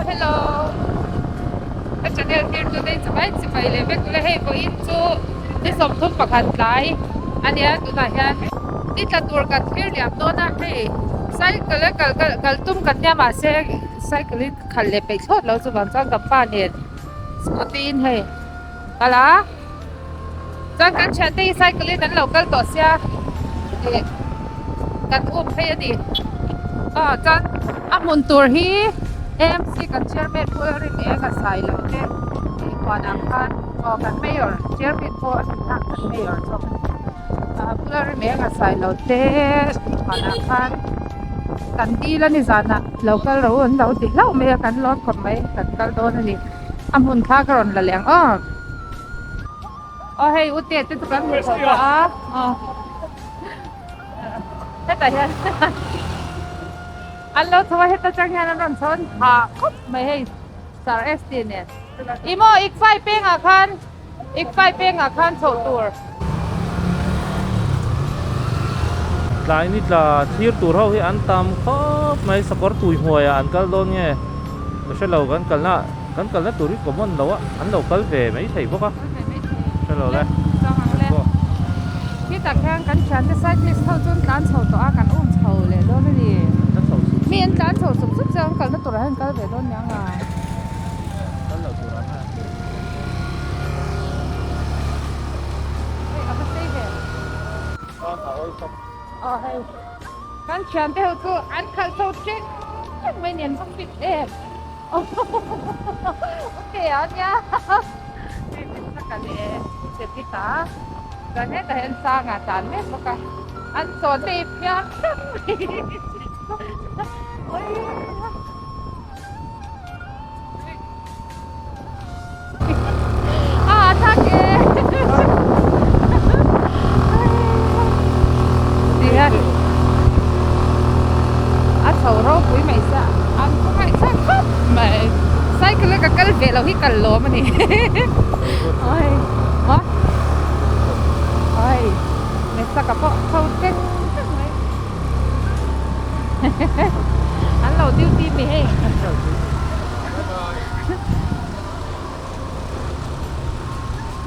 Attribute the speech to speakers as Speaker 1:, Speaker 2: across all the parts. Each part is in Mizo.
Speaker 1: Hello ka channel thlir tu te chibai chibai leh vek ula hei vawiin chu ni 31 tlai a nia tunah hian ni tla tur kan thlir liam dawn a hei cycle a kal kal tum kan nia mahse cycle in khalh leh peih thlawt lo chuvang chuan ka pa nen scooty in hei kal a chuan kan thiante hi cycle in an lo kal tawh sia ih kan um phei a ni aw chuan a hmun tur hi AMC kan chairman pawh a rin eng a sai lo te ih huan ah khan aw kan mayor chairman pawh a ni a kan mayor zawk a ni ah pu Lalrinenga a sai lo te huan ah khan kan dil a ni zanah lo kal ro an lo ti hlauh mai a kan lawm khawp mai kan kal dawn a ni. A hmun kha ka rawn la leh ang aw. Aw hei u te te chu kan hmu tawh tawh a. Aw. Hetah hian an lo chho a heta tang hian an rawn chho an tha khawp mai hei Sir ST nen. I maw Ikfai pengah khan Ikfai pengah khan chhoh tur.
Speaker 2: Tlai ni tla thlir tur ho hi an tam khawp mai sakawr tui hmuaiah an kal dawn nge. Ka hre lo kan kalna kan kalna tur hi common lo a an lo kal ve mai thei bawk a hre lo le
Speaker 1: let's go. Khitah khian kan thiante cyclist ho chu an tlan chho tawh a kan um chho leh dawn a ni. Mi an tlan chho sup sup chuan an kalna turah hian an kal ve dawn niang a.
Speaker 2: Kal loh turah hian.
Speaker 1: Hei a va sei ve. Aw hei. Kan thiante ho chu an khalh chho ṭek ṭek mai nen va fit em okay a nia hei min taka leh che ti ta chuan hetah hian sanga tlan mek bawk a an chaw te hi phiar hrep mai a thak e tihian a chho ropui mai sia an khawngaih thlak khawp mai cycle a ka kal ve loh hi kal lawm a ni oi maw oi mesaka pawh chho tlek tlek mai. An lo duty mi hei.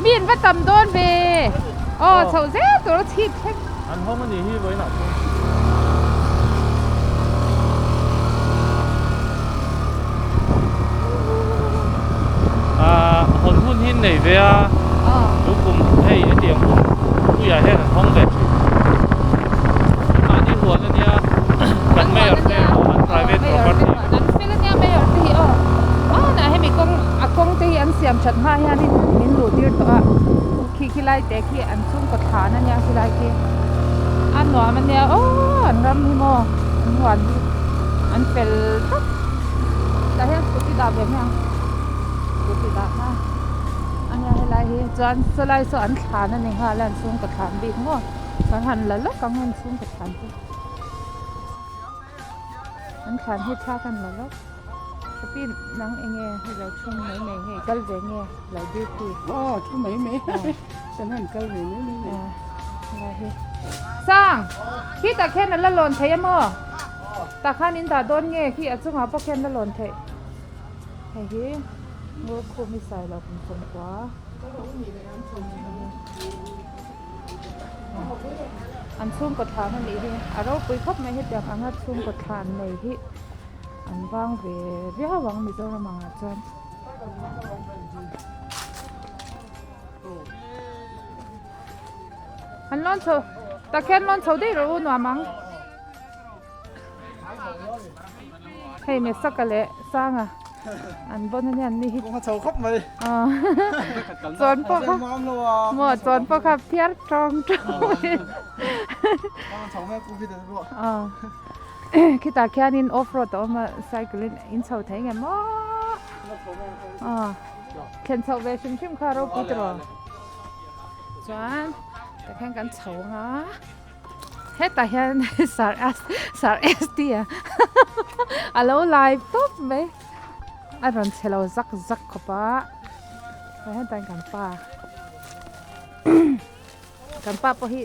Speaker 1: Mi an va tam dawn ve. Aw chhoh zel tur a chhip thleng.
Speaker 2: An hawng a nih hi vawiinah chuan. Ah hawn hun hi an nei ve a. Chu kum hei hetiang hun puiah hian an hawng ve thin. Mahni huan a nia kan mayor te pawh an private property.
Speaker 1: An fel a nia mayor te hi aw. Hmanah hemi kawng a kawng te hi an siam that hma hianin min luh tir tawh a. Khi khi lai te khi an chhungkaw thlan a nia khilai khi a nuam a nia aw an ram hi maw an huan hi an fel tlat. Tah hian scooty dah ve mai ang scooty dah na. A nia helai hi chuan sawlai saw an thlan a ni nghal a an chhungkaw thlan bik maw kan han la lawk ang an chhungkaw thlan chu an thlan hi thla kan la lawk tapi nang eng nge hei lo thu mai mai nge i kal ve nge lo duty
Speaker 3: aw thu mai mai kan han kal ve mai mai
Speaker 1: mai helai hi sang khi tah khian a la lawn thei a maw tah khan in dah dawn nge khi a chungah pawh khian la lawn theih hei hi. Ngaw khum hi sai lo kum sawmkua an chhungkaw thlan a nih hi a ropui khawp mai hetiang anga chhungkaw thlan nei hi an vang ve viau ang Mizoram angah chuan. An lawn chho tak hian lawn chho daih rawh u nuam ang. Hei Mesaka leh Sanga an bawn ania an ni hi.
Speaker 3: Kawng a chho khawp mai.
Speaker 1: Chawn pawh kha maw chawn pawh kha phiar tawng tawng mai.
Speaker 3: Kawng a chho mai ku hi pawh.
Speaker 1: Khitah khianin off road a awm a cycle in in chho thei nge maw. Thlen chhoh ve hrim hrim kha ropui tawh. Chuan tikhian kan chho ang a. Hetah hian sar S sar S T a a lo lai tawp mai a rawn chhe lo zak zak khawp a tah hian tan kan pa kan pa pawh hi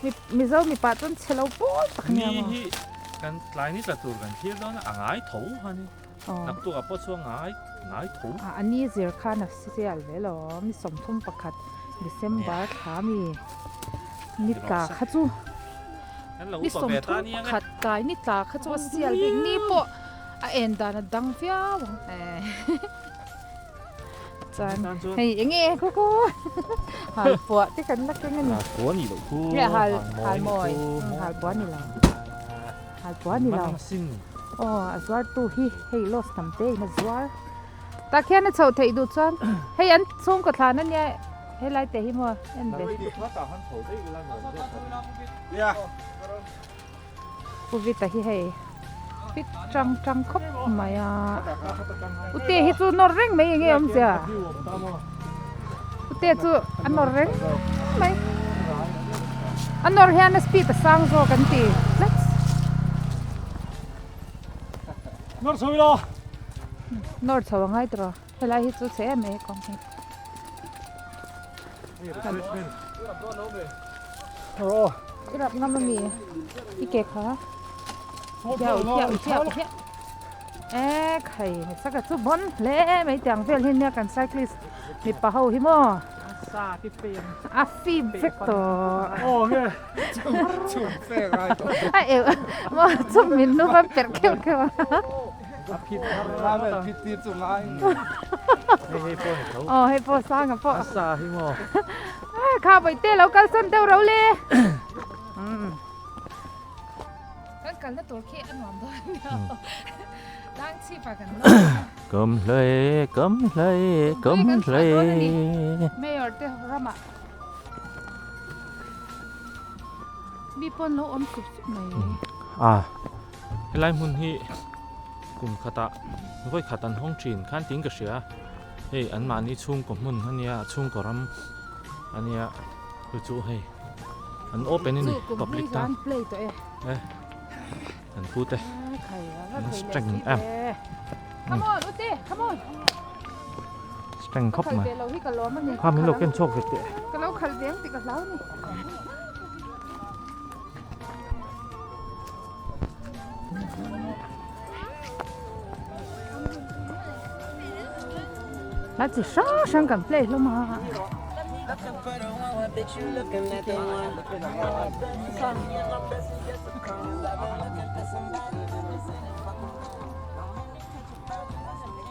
Speaker 1: mi mizo mipa chuan chhe lo pawl tak a nia maw.
Speaker 2: Ni hi kan tlai ni tla tur kan thlir dawn a a ngai tho a ni. Naktuk ah pawh chuan ngai ngai tho.
Speaker 1: A ni zir khan a sial ve lo mi 31 December thla mi ni tla kha chu ni 31 tlai ni tla kha chu a sial bik ni pawh a en dan a dang viau ang chuan hei eng nge khaw khaw hal puah te kan la keng a ni
Speaker 2: halpuah ni loh khu
Speaker 1: hal mawi halpuah ni lo halpuah ni lo aw a zuar tu hi hei loss tam te in a zuar tah khian a chhoh theih duh chuan hei an chhungkaw thlan a nia helai te hi maw en ve Pu Vita hi hei fit tang tang khawp mai a Ute hi chu nawr reng mai enge awmzia Ute chu a nawr reng mai a nawr hian a speed a sang zawk an ti tlat
Speaker 2: Nawr chho ila
Speaker 1: Nawr chho a ngai tawh helai hi chu chhe em mai kawng hi. I rap ngam ami i ke kha hiau hiau hiau hiau e khai saka chu bon hle mai tiang vel hi nia kan cyclist mipa ho hi maw a fim vek tawh a eu maw chu min nu van perh kheuh kheuh a. Aw hei pawh sanga pawh
Speaker 2: a sa hi maw
Speaker 1: kha bawihte lo kal sawn deuh ro le kan kalna tur khi a nuam dawn nia tlang chhip ah kan lo
Speaker 2: kam hlei kam hlei kam hlei
Speaker 1: mayor te ramah mi pawn lo awm sup sup mai
Speaker 2: a Helai hmun hi kum khatah vawi khat an hawng thin khan tiin ka hria hei an mahni chhungkaw hmun a nia chhungkaw ram a nia chu chu hei an open a ni public tan e an pu te an strength em strength khawp mai kha min lo ken chhuak ve teh.
Speaker 1: Hla chi hrang hrang kan play hlawm a.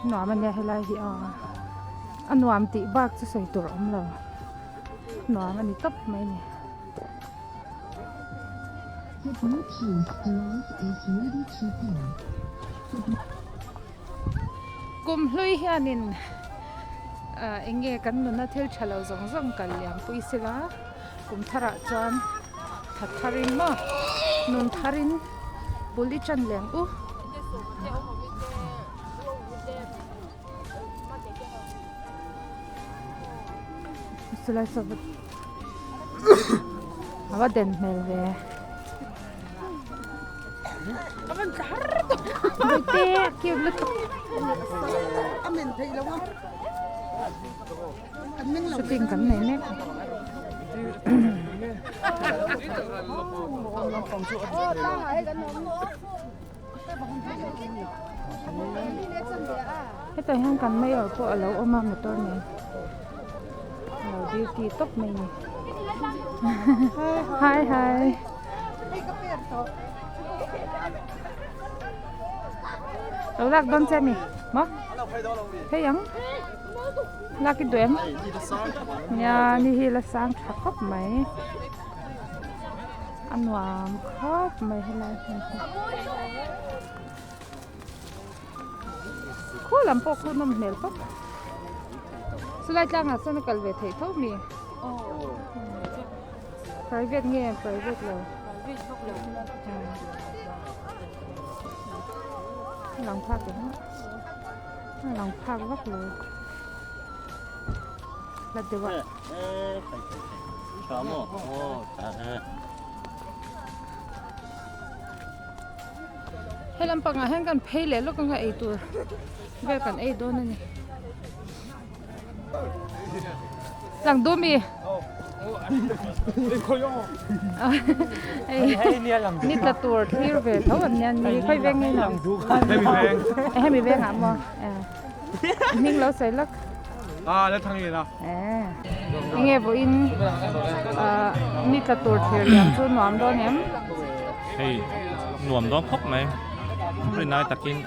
Speaker 1: Nuam a nia helai hi a a nuam tih bak chu sawi tur a awm lo nuam a ni tawp mai a ni. Kum hlui hianin ah eng nge kan nuna thil tha lo zawng zawng kal liam pui sela kum tharah chuan tha tharin maw nun tharin bul i tan leh ang u. Chulai saw a va den hmel ve Bawihte a cute lutuk shooting kan nei mek Hetah hian kan mayor pawh a lo awm a motor nen a lo duty tawp mai a ni hi hi lo lak dawn che a ni maw phei ang lak i duh em nia ni hi la sang tha khawp mai. A nuam khawp mai helai hmun hi. Khu lam pawh khu nawm hmel tawp. Chulai tlangah chuan a kal ve theih tho mi. Private nge private lo. A lang phak em a. A lang phak vak lo. Hlat deuh a. He lampangah hian kan phei leh lawk anga ei tur vel kan ei dawn a ni. Lang dum i. Ni tla tur thlir ve tho an nia ni khawi veng nge ni hemi veng ah maw hming lo sawi lawk enge vawiin ni tla tur thlir liam chu nuam dawn em
Speaker 2: hei nuam dawn khawp mai rinai takin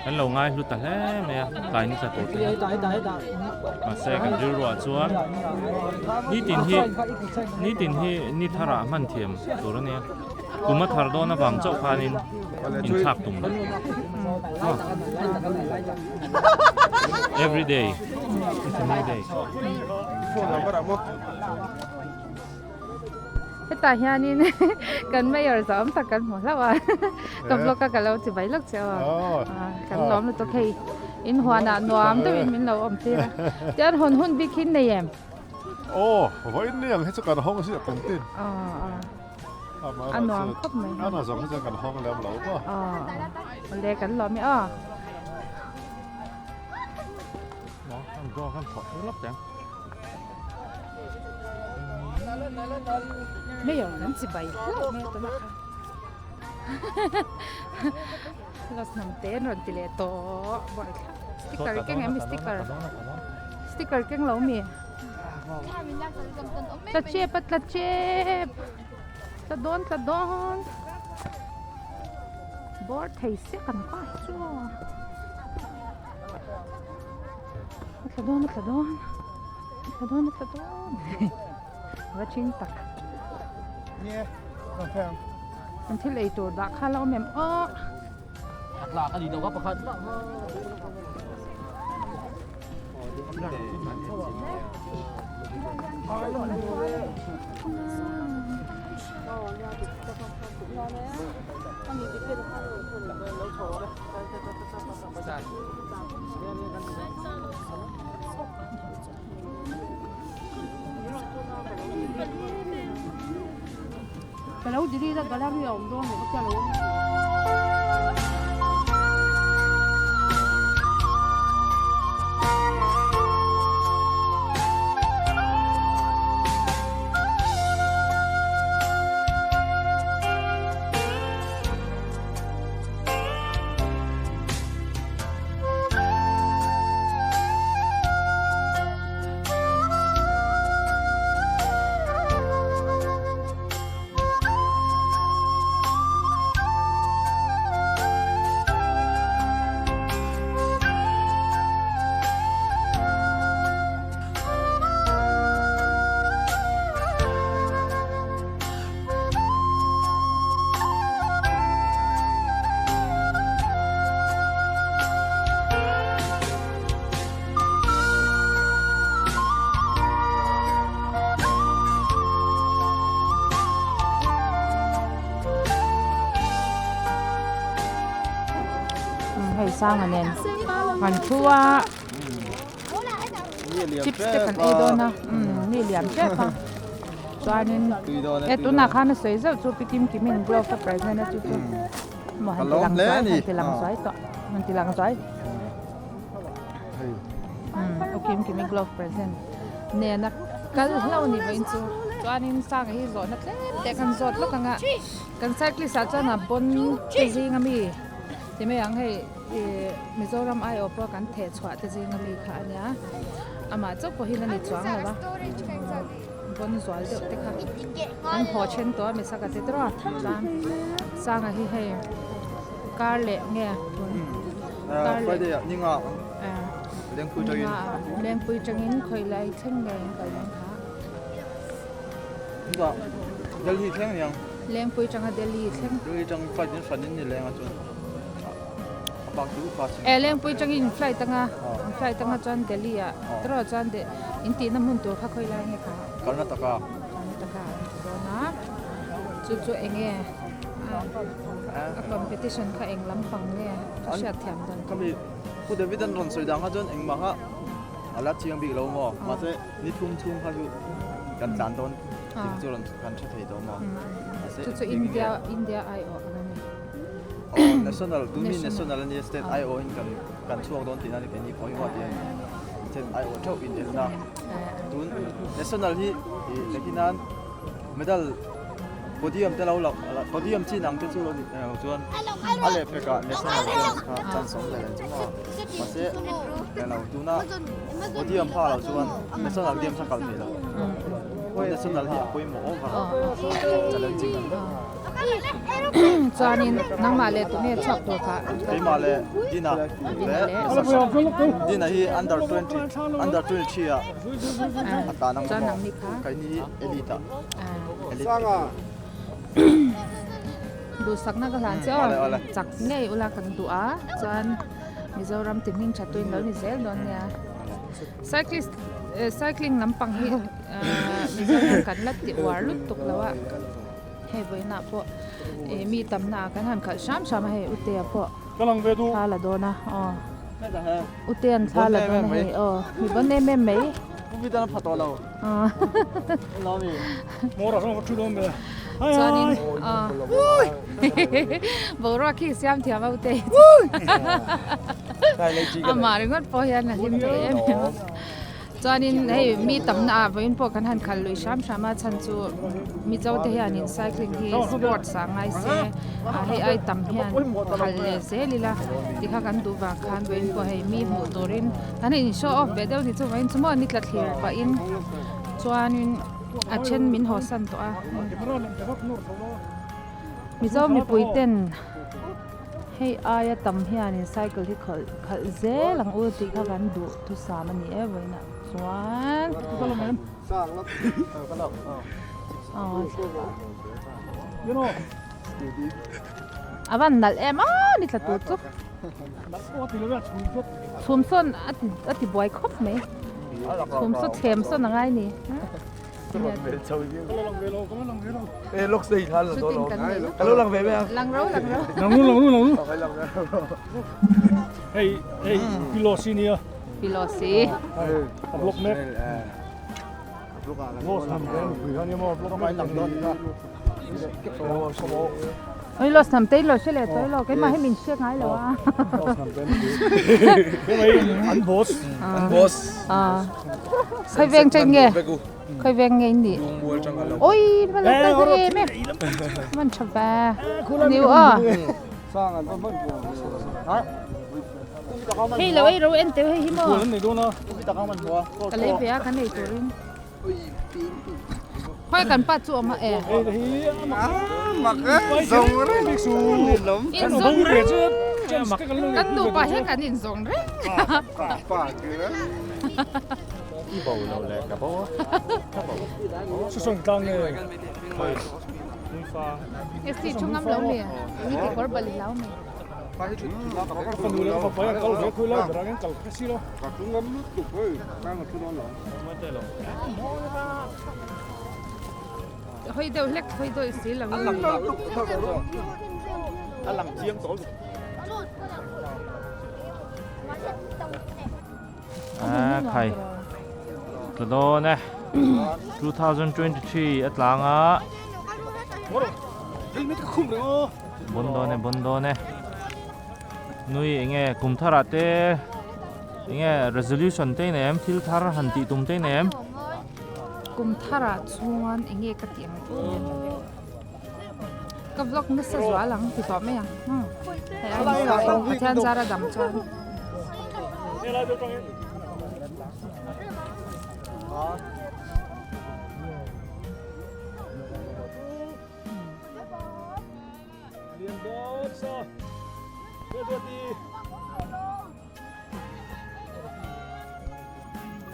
Speaker 2: Kan lo ngai hlu ta hle mai a, tlai ni tla tur te hi. Mahse kan rilruah chuan nitin hi nitin hi ni tharah hman thiam tur a nia. Kum a thar dawn avang chauh khanin inthlak tum loh. Every day is a new day.
Speaker 1: Hetah hianin kan mayor zawm tak kan hmu hlauh a ka vlog a ka lo chi bai lawk che aw kan lawm lutuk hei in huanah nuam deuhin min lo awm tir a tian hawn hun bik hi nei em
Speaker 4: aw vawiin ni ang hi chu kan hawng si a kum tin
Speaker 1: a nuam khawp mai
Speaker 4: a zawng hi chuan kan hawng lem lo maw
Speaker 1: awle kan lawm e aw Mayor kan chi bai hlauh mai a tunah khan Los hnam te an rawn ti leh tawh buai thlap sticker keng em sticker sticker keng lo mi tla chep a tla chep tla dawn tla dawn bawr thei sek ang pa hi chu a tla dawn a tla dawn. Tla dawn a tla dawn va ching tak an thil ei tur dah kha la awm em aw Ka lo delete a gallery a awm dawn lo ka tia lo. Hei sanga nen kan thu a chips te kan ei dawn a mi lian tep a chuanin e tunah khan a sawi zeuh chu pi kim kim in glove a present a chu chu maw han ti lang zuai han ti lang zuai tawh han ti lang zuai u kim kim i glove present nena kal hlauh ni vawiin chu chuanin sanga hi zawhna tlem te kan zawt lawk ang a kan cyclist ah chuan a bon te zing ami ti mai ang hei Ih Mizoram aiawh pawh kan theh chhuah te zinga mi kha a nia amah chauh pawh hian a ni chuang lo a pawn zual deuh te kha an haw then tawh a misaka te tawh a chuan sanga hi hei kar leh nge tun kar leh lengpui tangin khawi lai thleng nge in kal dawn kha
Speaker 5: Delhi thleng niang
Speaker 1: lengpui tanga Delhi thleng
Speaker 5: Delhi tang flight in hran in ni leng a chuan
Speaker 1: Eh lengpui tangin in flight anga in flight anga chuan Delhi ah tawrh chuan in tihna hmun tur kha khawi lai nge kha
Speaker 5: Karnataka
Speaker 1: Karnataka an ti dawn a chu chu eng nge a competition kha eng lampang nge ka hriat thiam dan
Speaker 5: khami Pu David an rawn sawi dang kha chuan engmah kha a la chiang bik lo maw mahse ni thum chhung kha chu kan tlan dawn tih chu rawn kan hre thei tawh maw
Speaker 1: chu chu India India aiawh ang a ni.
Speaker 5: Aw national tun mi national a nia state aiawhin kan kan chhuak dawn tihna ni keini pawh hi maw ti a ni. State aiawh theuh inelna tun national hi ih nakin medal podium te lo la podium chin ang te chu lo ni lo chuan a leh pekah national games kha chance awm leh chu maw mahse eng lo tuna podium pha lo chuan national games a kal thei lo national hi a pawimawh over a challenging a ni.
Speaker 1: Chuanin nangmah leh tunge chhuak tur kha?
Speaker 5: Keimah leh Dina leh Dina hi under 20 under 23 ah a tlan ang maw keini hi elite ah elite
Speaker 1: Duhsakna ka hlan che aw chak ngei ula kan duh a chuan Mizoram ti hming tha tuin lo ni zel dawn nia cyclist cycling lampang hi Mizoram kan la ti uar lutuk lo a. Hei vawiinah pawh ih mi tamna ah kan han khalh hram hram a hei Utea pawh thla la dawn a aw Utea'n thla la dawn a hei aw mi bawn em em mai chuanin aw boruak hi siam thiam a Ute amah ringawt pawh hian a hlim thei em em a. Chuanin hei mi tamna ah vawiin pawh kan han khalh lui hram hram a chhan chu Mizo te hianin cycling hi sports ah ngai se ah hei ai tam hian khalh leh zel ila tikha kan duh vang khan vawiin pawh hei mi hmuh turin kan in show off ve deuh ni chu vawiin chu maw ni tla thlir pahin chuanin a then min haw san tawh a Mizo mipui ten. Hei aia tam hianin cycle hi khalh khalh zel ang u tih kha kan duh thusam a ni e vawiinah chuan a van nalh em a ni tla tur chu chhum sawn a ti buai khawp mai chhum saw chhem sawn a ngai ni. Oi los nam te lo hre leh tawh ilo keimah hi min hriat ngai lo a.
Speaker 4: An boss.
Speaker 5: An boss.
Speaker 1: Khoi veng chen nge? Khoi veng nge in nih? Oi ma lo kal hre em em. Man tha va. Niu a. Hei lo ei ro en teu hei hi maw. Ka lei ve a kan ei turin. Khawi kan pa chu awm a e. Inzawng reng. Kan nupa hi kan inzawng reng. Esi thu ngam lo mi. Mi kekawr bal i hlau mi. Hoi deuh hlek hoi deuh si lo in.
Speaker 5: A lang chiang tawh lutuk.
Speaker 2: Ah khai tla dawn e 2023 a tlang a bon dawn e bon dawn e nui enge kum thar ah te Enge resolution te nei em thil thar han tih tum te nei em?
Speaker 1: Kum thar ah chuan enge ka tih ang chu ka vlog nasa zual ang ti tawh mai ang hei ai nasa pawh Pathian zar a dam chuan.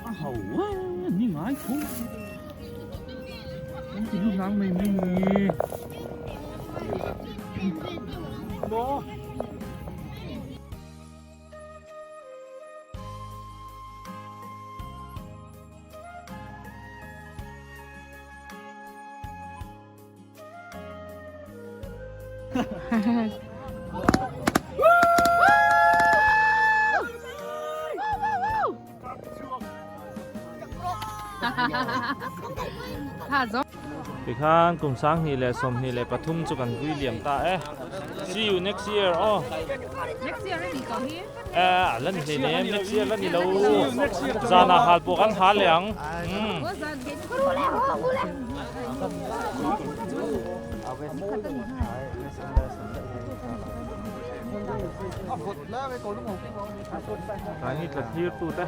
Speaker 2: A ho a ni ngai thum an ti hnu nang mai mai ni maw. Tikhan kum 24 leh 23 chu kan vui liam ta e. See you next year aw.
Speaker 1: Next year a nih tawh hi.
Speaker 2: Eh, a la ni hlei nem, next year la ni lo. Zanah hal pawh kan hal leh ang. Umm. Tlai ni tla thlir tu te.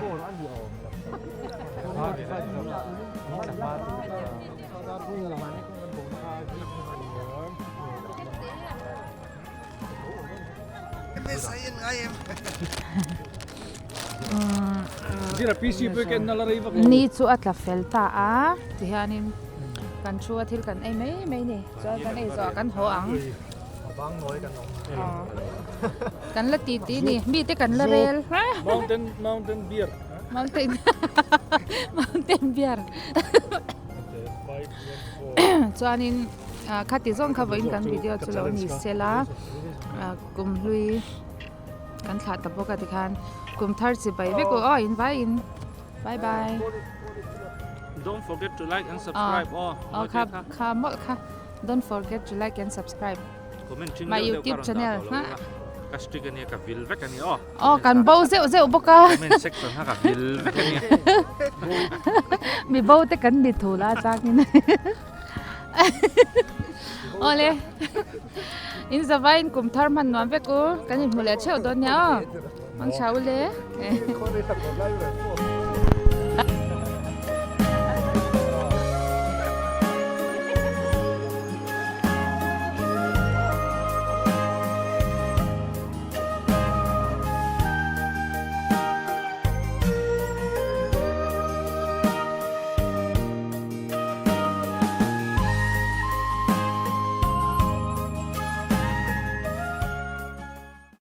Speaker 1: Ni chu a tla fel ta a tihianin kan thu a thil kan ei mai mai ni chuan kan ei zawh ah kan haw ang kan la ti ti ni mite kan la rel
Speaker 6: mountain mountain beer
Speaker 1: mountain mountain beer chuanin ah khati zawng kha vawiin kan video chu lo ni sela ah kumhlui kan thlah ta bawk a tikhan kum thar chi bai vek aw in vaiin bye bye
Speaker 2: Don't forget to like and subscribe aw
Speaker 1: aw kha kha mawlh kha don't forget to like and subscribe
Speaker 2: Comment thin
Speaker 1: my
Speaker 2: deuh deuh ka
Speaker 1: youtube
Speaker 2: rawn dah
Speaker 1: channel
Speaker 2: tawh lo ila ka strict ania ka vil vek ania aw
Speaker 1: aw kan bo zeuh zeuh bawk a
Speaker 2: comment section kha ka vil vek ania
Speaker 1: mi bo te kan ni thul a changin awle in zavaiin kum thar hman nuam vek u kan inhmu leh theuh dawn nia aw mang chau le.